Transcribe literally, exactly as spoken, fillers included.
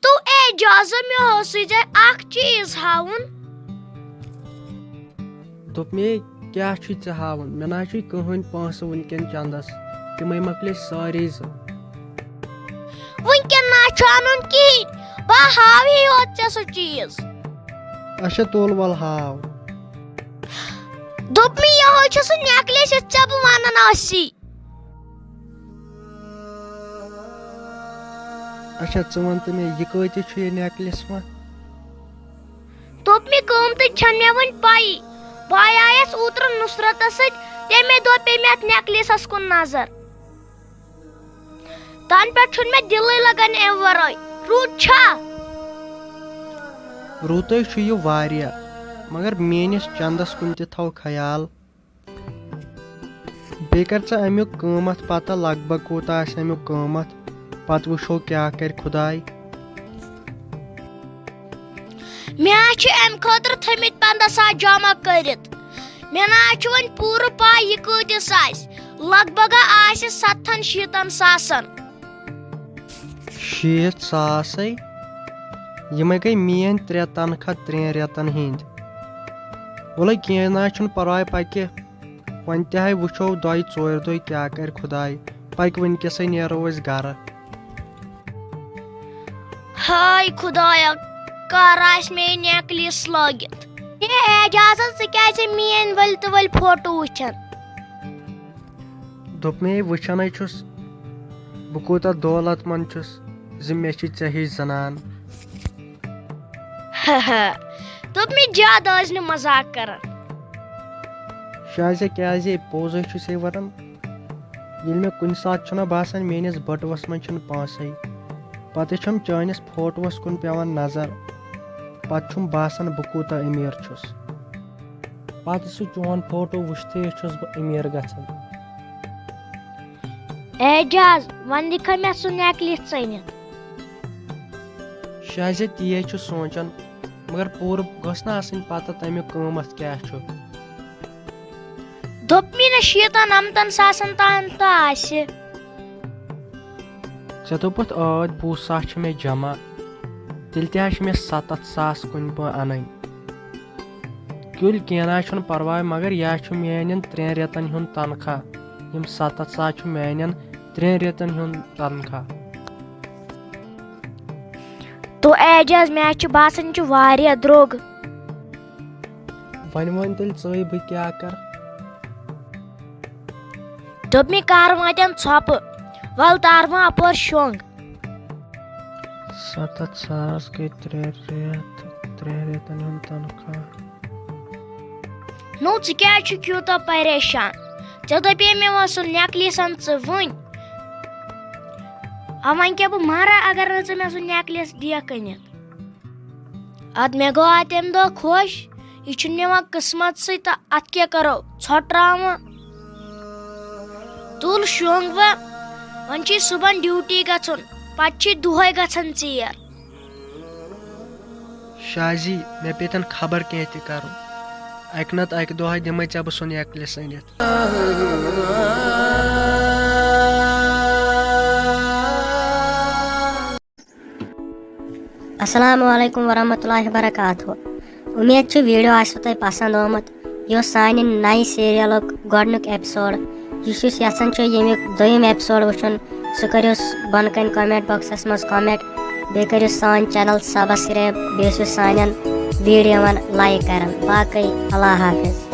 تو اعجاز، مےٚ اوسُے ژےٚ اکھ چیٖز ہاوُن۔ دوٚپ مے، کیٛاہ چھُے ژےٚ ہاوُن؟ مےٚ نہ حظ چھُے کٕہٕنۍ پونٛسہٕ وٕنکٮ۪ن چندس، تِمے مۄکلے سارے زٕ۔ وٕنکٮ۪ن نہ چھُ اَنُن کِہیٖنۍ، بہٕ ہاوٕ یوت ژےٚ سُہ چیٖز۔ اچھا تُل، وَل ہاو۔ دوٚپ مےٚ، یِہوٚے چھُ سُہ necklace یُس ژےٚ بہٕ وَنان ٲسی۔ اچھا، ژٕ وَن تہٕ مےٚ، یہِ کۭتِس چھُ یہِ necklace وۄنۍ؟ دوٚپ مےٚ، قۭمتٕچ چھَنہٕ مےٚ وٕنہِ پَیی۔ بہٕ آیایَس اوترٕ نُصرتَس سۭتۍ، تٔمۍ دوٚپ، پیٚیہِ مےٚ اَتھ necklaceس کُن نظر۔ تَنہٕ پٮ۪ٹھ چھُنہٕ مےٚ دِلٕے لَگان اَمہِ وَرٲے۔ رُت چھا؟ رُتُے چھُ یہِ واریاہ، مگر میٲنِس چندس کُن تہِ تھاو خیال۔ بیٚیہِ کر ژٕ اَمیُک قۭمتھ پتہ، لگ بگ کوٗتاہ آسہِ اَمیُک قۭمتھ، پتہٕ وٕچھو کیٛاہ کرِ خۄداے۔ مےٚ ہا چھِ اَمہِ خٲطرٕ تھٲمٕتۍ پنٛداہ ساس جمع کٔرِتھ۔ مےٚ نہ حظ چھُ وۄنۍ پوٗرٕ پَے یہِ کۭتِس آسہِ۔ لگ بگ آسہِ ستتھن شیٖتن ساسن۔ شیٖتھ ساسے؟ یِمے گٔے میٲنۍ ترٛےٚ تنخواہ ترٛٮ۪ن رٮ۪تن ہٕنٛدۍ۔ وَلہٕ کینٛہہ نہ حظ چھُنہٕ پرواے، پکہِ وۄنۍ تہِ ہاے وٕچھو دۄیہِ ژورِ دۄہہِ کیٛاہ کرِ خۄداے۔ پکہِ وٕنکیٚسٕے نیرو أسۍ گرٕ۔ ہاے خۄدایا، کر آسہِ مےٚ یہِ necklace لٲگِتھ؟ ہے اعجاز، ژٕ کیٛازِ میٲنۍ ؤلۍ تہٕ ؤلۍ فوٹو وٕچھان؟ دوٚپ مے، وٕچھانے چھُس بہٕ کوٗتاہ دولت منٛد چھُس زِ مےٚ چھِ ژےٚ ہِش زنان۔ دوٚپ مےٚ، زیادٕ ٲسۍ نہٕ مزاق کران۔ شازیہ، کیٛازِ؟ پوٚز ہے چھُسے ونان۔ ییٚلہِ مےٚ کُنہِ ساتہٕ چھُنہ باسان میٲنِس بٔٹوَس منٛز چھِنہٕ پونٛسَے، پتہٕ چھُم چٲنِس فوٹوَس کُن پٮ۪وان نظر، پتہٕ چھُم باسان بہٕ کوٗتاہ أمیٖر چھُس۔ پتہٕ سُہ چون فوٹو وٕچھتھٕے چھُس بہٕ أمیٖر گژھان۔ اعجاز، وۄنۍ دِکھا مےٚ سُہ necklace ژٔنِتھ؟ شازیہ، تی ہے چھُس سونٛچان، مگر پوٗرٕ گٔژھ نہ آسٕنۍ پتہ تَمیُک قۭمتھ کیٛاہ چھُ۔ دوٚپ مےٚ نہ، شیٖتن نمتن ساسن تام تہٕ آسہِ۔ ژےٚ دوٚپُتھ ٲدۍ وُہ ساس چھِ مےٚ جمع، تیٚلہِ تہِ حظ چھِ مےٚ ستتھ ساس کُنہِ پٲٹھۍ اَنٕنۍ۔ تُل کینٛہہ نہ حظ چھُنہٕ پرواے، مگر یہِ حظ چھُ میٛانٮ۪ن ترٛٮ۪ن رٮ۪تن ہُنٛد تنخواہ۔ یِم ستتھ ساس چھُ میٛانٮ۪ن ترٛٮ۪ن رٮ۪تن ہُنٛد تنخواہ۔ تو اعجاز، مےٚ حظ چھُ باسان، یہِ چھُ واریاہ درٛوگ۔ وۄنۍ وَن تیٚلہِ ژٕے، بہٕ کیٛاہ کَرٕ؟ دوٚپ مےٚ، کَر واتن ژھۄپہٕ، وَلہٕ تارٕ وۄنۍ اَپٲرۍ شۄنٛگ۔ ستتھ ساس گٔے ترٛےٚ رٮ۪تھ، ترٛٮ۪ن رٮ۪تن ہُنٛد تنخواہ۔ نو، ژٕ کیٛازِ چھُکھ یوٗتاہ پریشان؟ ژےٚ دَپے مےٚ وۄنۍ سُہ necklace اَن ژٕ وٕنۍ۔ آ، وۄنۍ کیٛاہ بہٕ مَرٕ اگر نہٕ ژٕ مےٚ سُہ necklace دِکھ أنِتھ؟ اَدٕ مےٚ گوٚو اَتھ تَمہِ دۄہ خۄش، یہِ چھُنہٕ نِوان قٕسمَت سۭتۍ تہٕ اَتھ کیٛاہ کَرو، ژھۄٹراوان۔ تُل شۄنٛگ وۄنۍ، وۄنۍ چھُے صُبحن duty گژھُن، پَتہٕ چھُے دۄہَے گژھان ژیر۔ شازی، مےٚ پیٚتن خبر کینٛہہ تہِ کرُن۔ اکہِ نتہٕ اکہِ دۄہ دِمے ژےٚ بہٕ سُہ necklace أنِتھ۔ السلام علیکم ورحمۃ اللہ وبرکاتہ۔ امید چھِ video آسِوٕ تۄہہِ پسنٛد آمُت۔ یہِ اوس سانہِ نَیہِ serialُک گۄڈٕنیُک episode۔ یُس یُس یژھان چھُ ییٚمیُک دوٚیِم episode وٕچھُن، سُہ کٔرِو س-، بۄنہٕ کَنہِ comment boxس منٛز comment۔ بیٚیہِ کٔرِو سٲنۍ channel subscribe، بیٚیہِ ٲسِو سانٮ۪ن videoن like کران۔ باقٕے اللہ حافظ۔